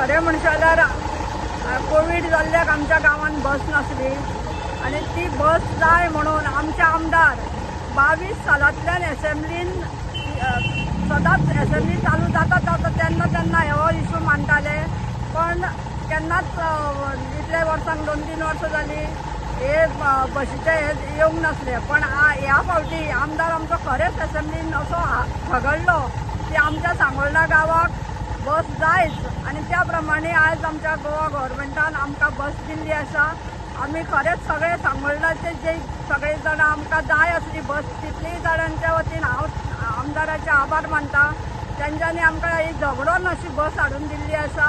खरें म्हणशात जाल्यार कोवीड जाल्ल्याक आमच्या गांवांत बस नासली आनी ती बस जाय म्हणून आमचे आमदार 22 सालांतल्यान एसेंब्लीन सदांच एसेंब्ली चालू जाता जाता तेन्ना तेन्ना हो इशू मांडटाले, पण केन्नाच इतले वर्सांक 2-3 वर्सां जाली हे बशीचे हे येवंक नासले. पण ह्या फावटी आमदार आमचो खरेंच एसेंब्लीन असो झगडलो की आमच्या सांगोल्डा गांवाक बस जायच आनी त्या प्रमाणे आयज आमच्या गोवा गव्हर्मेंटान आमकां बस दिल्ली आसा. आमी खरेंच सगळे सांगोल्डाचे जे सगळे जाणां आमकां जाय आसली बस तितलीय जाणांच्या वतीन हांव आमदाराचे आभार मानता. तेंच्यांनी आमकां ही झगडोन अशी बस हाडून दिल्ली आसा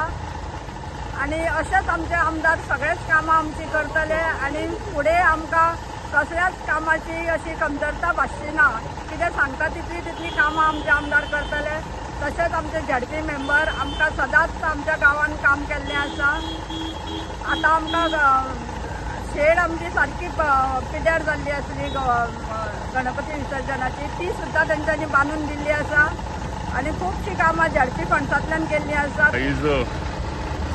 आनी अशेंच आमचे आमदार सगळेच कामां आमची करतले आनी फुडें आमकां कसल्याच कामाची अशी कमतरता भासची ना. कितें सांगता तितली तितली कामां आमचे आमदार करतले. तशेंच आमचे झेडपी मेंबर आमकां सदांच आमच्या गांवांत काम केल्लें आसा. आतां आमकां शेड आमची सारकी पिड्यार जाल्ली आसली गणपती विसर्जनाची, ती सुद्दां तेंच्यांनी बांदून दिल्ली आसा आनी खुबशीं कामां झेडपी फंड्सांतल्यान केल्लीं आसा. आयज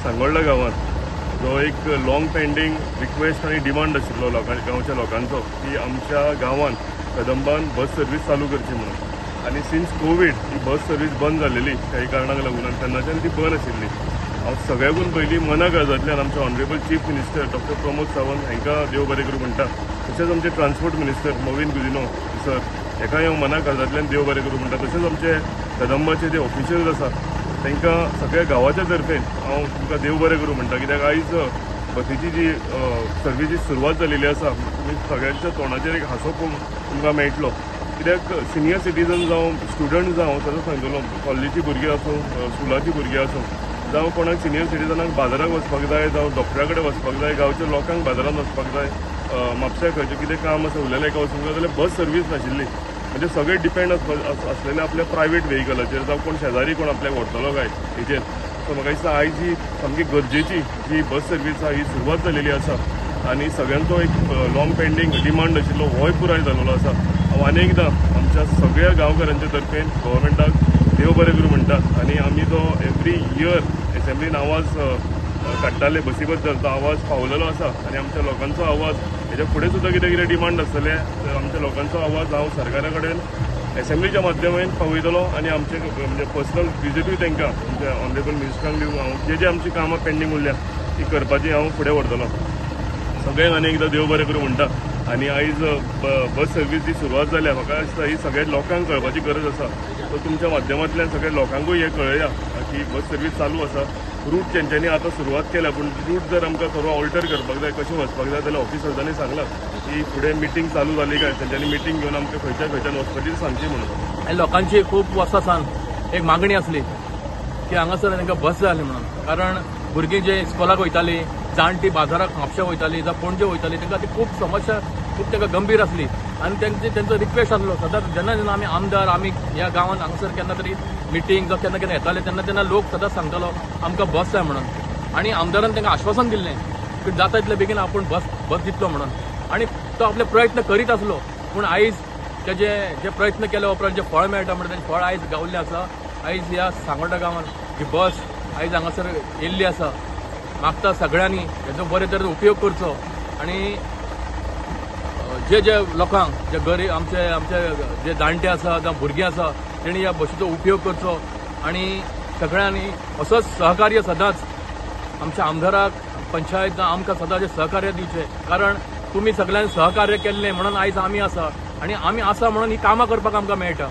सांगोल्डा गांवांत जो एक लॉंग पेंडींग रिक्वेस्ट आनी डिमांड आशिल्लो गांवच्या लोकांचो की आमच्या गांवांत कदंबान बस सर्वीस चालू करची म्हणून, आनी सिन्स कोवीड ही बस सर्वीस बंद जालेली काही कारणाक लागून आनी तेन्नाच्यान ती बंद आशिल्ली. हांव सगळ्याकून पयलीं मना काळजांतल्यान आमचे honourable chief minister doctor Pramod Sawant हांकां देव बरें करूं म्हणटा, तशेंच आमचे transport minister Mauvin Godinho sir हाका हांव मना काळजांतल्यान देव बरें करूं म्हणटा. तशेंच आमचे कदंबाचे जे ऑफिशियल्स आसा तांकां सगळ्या गांवाच्या तर्फेन हांव तुमकां देव बरें करूं म्हणटा, कित्याक आयज बसीची जी सर्विसी सुरवात जालेली आसा तुमी सगळ्यांच्या तोंडाचेर एक हांसो तुमकां मेळटलो. कित्याक सिनियर सिटीजन जावं स्टुडंट जावं, सदांच सांगतलो कॉलेजीची भुरगीं आसूं स्कुलाची भुरगीं आसूं जावं कोणाक सिनियर सिटीजनाक बाजाराक वचपाक जाय जावं डॉक्टरा कडेन वचपाक जाय, गांवच्या लोकांक बाजारांत वचपाक जाय, म्हापश्या खंयचें कितें काम आसा उरलेलें एका वचूंक जाय जाल्यार बस सर्वीस नाशिल्ली. म्हणजे सगळे डिपेंड आसलेले आपल्या प्रायवेट व्हेकलाचेर जावं कोण शेजारी कोण आपल्याक व्हरतलो काय हेचेर. सो म्हाका दिसता आयज ही सामकी गरजेची जी बस सर्वीस आसा ही सुरवात जालेली आसा आनी सगळ्यांचो एक लॉंग पेंडींग डिमांड आशिल्लो होय पुराय जालेलो आसा. हांव आनी एकदां आमच्या सगळ्या गांवकारांच्या तर्फेन गव्हर्मेंटाक देव बरें करूं म्हणटा आनी आमी तो एवरी इयर एसेंब्लीन आवाज काडटाले बसी बद्दल, तो आवाज पावलेलो आसा आनी आमच्या लोकांचो आवाज हेच्या फुडें सुद्दां कितें कितें डिमांड आसतले तर आमच्या लोकांचो आवाज हांव सरकारा कडेन एसेंब्लीच्या माध्यमांत पावयतलो आनी आमचे म्हणजे पर्सनल विजिटूय तांकां आमच्या ऑनरेबल मिनिस्टरांक दिवन हांव जे जे आमची कामां पेंडींग उरल्या ती करपाची हांव फुडें व्हरतलो. सगळ्यांक आनी एकदां देव बरें करूं म्हणटा आनी आयज बस सर्वीस जी सुरवात जाल्या म्हाका दिसता ही सगळ्या लोकांक कळपाची गरज आसा. सो तुमच्या माध्यमांतल्यान सगळ्या लोकांकूय हें कळया की बस सर्वीस चालू आसा. रूट तेंच्यांनी आतां सुरवात केल्या, पूण रूट जर आमकां थोडो ऑल्टर करपाक जाय कशें वचपाक जाय जाल्यार ऑफिसर्सांनी सांगलां की फुडें मिटींग चालू जाली काय तेंच्यांनी मिटींग घेवन आमकां खंयच्या खंयच्यान वचपाची सांगची म्हणून. आनी लोकांची खूब वर्सां सावन एक मागणी आसली की हांगासर तांकां बस जाय आसली म्हणून, कारण भुरगीं जे इस्कोलाक वयतालीं, जाणटी बाजाराक म्हापशा वयताली जावं पणजे वयताली, तांकां ती खूब समस्या खूब तांकां गंभीर आसली आनी तेंचो रिक्वेस्ट आसलो सदांच जेन्ना जेन्ना आमी आमदार आमी ह्या गांवांत हांगासर केन्ना तरी मिटींग जावं केन्ना केन्ना येताले तेन्ना तेन्ना लोक सदांच सांगतालो आमकां बस जाय म्हणून, आनी आमदारान तांकां आश्वासन दिल्लें की जाता इतले बेगीन आपूण बस दितलो म्हणून, आनी तो आपले प्रयत्न करीत आसलो. पूण आयज तेजे जे प्रयत्न केले उपरांत जे फळ मेळटा म्हणटा तेजें फळ आयज गावल्लें आसा. आयज ह्या सांगोल्डा गांवांत ही बस आयज हांगासर येयल्ली आसा. मागता सगळ्यांनी हेजो बरे तरेन उपयोग करचो आनी जे जे लोकांक जे गरीब आमचे आमचे जे जाणटे आसा जावं भुरगीं आसा तेणी ह्या बशीचो उपयोग करचो आनी सगळ्यांनी असोच सहकार्य सदांच आमच्या आमदाराक पंचायत आमकां सदांच सहकार्य दिवचें, कारण तुमी सगळ्यांनी सहकार्य केल्लें म्हणून आयज आमी आसा आनी आमी आसा म्हणून ही कामां करपाक आमकां मेळटा.